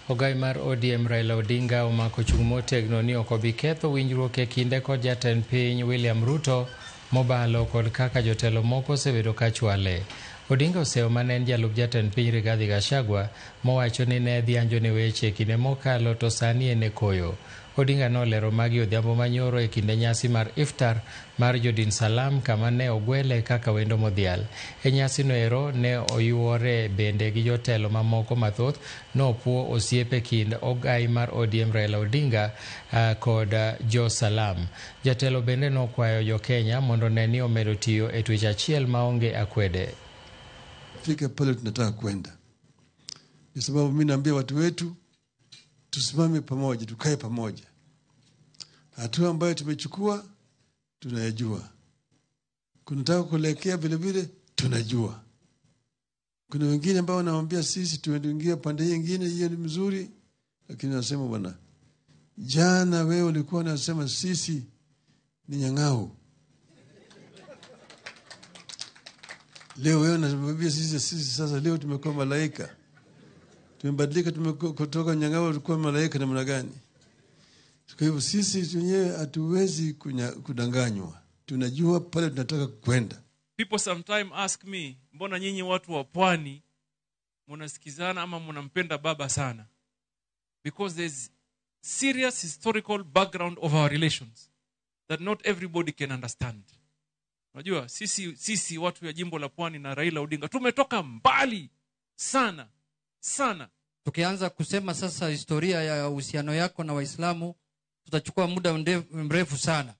Ogai mar ODM Raila Odinga omako chung' motegno ni ok obi ketho winjruok e kinde kod jatend piny William Ruto mobalo kod kaka jotelo moko osebedo ka chwale. Odinga oseyo mane en jalup jatend piny Rigathi Gachagua mowacho ni ne dhi anjone weche e kinde mokalo to sani en e koyo. Odinga nolero magi odhiambo manyoro e kinde nyasi mar iftar mar jodin Salam kama ne ogwele kaka wendo modhial. E nyasino ero ne oyuore bende gi jotelo mamoko mathoth nopuo osiep e kind ogai mar ODM Raila Odinga kod jo Salam. Jatelo bende nokwayo jo Kenya mondo ne ni omedo tiyo e twech achiel maonge akwede. Fika pale tunataka kwenda, kwa sababu mimi naambia watu wetu tusimame pamoja, tukae pamoja. Hatua ambayo tumechukua tunayajua, kunataka kuelekea vile vile tunajua. Kuna wengine ambao wanaambia sisi tuingie pande nyingine, hiyo ni mzuri, lakini nasema bwana, jana wewe ulikuwa unasema sisi ni nyang'au, leo wewe unasema sisi sasa leo tumekuwa malaika. Tumebadilika, tumekutoka nyang'au tulikuwa malaika namna gani? Kwa hivyo sisi wenyewe hatuwezi kudanganywa. Tunajua pale tunataka kwenda. People sometimes ask me, mbona nyinyi watu wa pwani mnasikizana ama mnampenda baba sana? Because there's serious historical background of our relations that not everybody can understand. Unajua sisi watu ya jimbo la Pwani na Raila Odinga tumetoka mbali sana sana. Tukianza kusema sasa historia ya uhusiano yako na Waislamu tutachukua muda mrefu sana.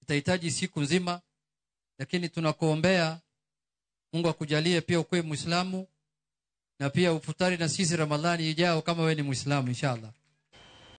Itahitaji siku nzima, lakini tunakuombea Mungu akujalie pia ukuwe Muislamu na pia ufutari na sisi Ramadhani ijao kama wewe ni Muislamu inshallah.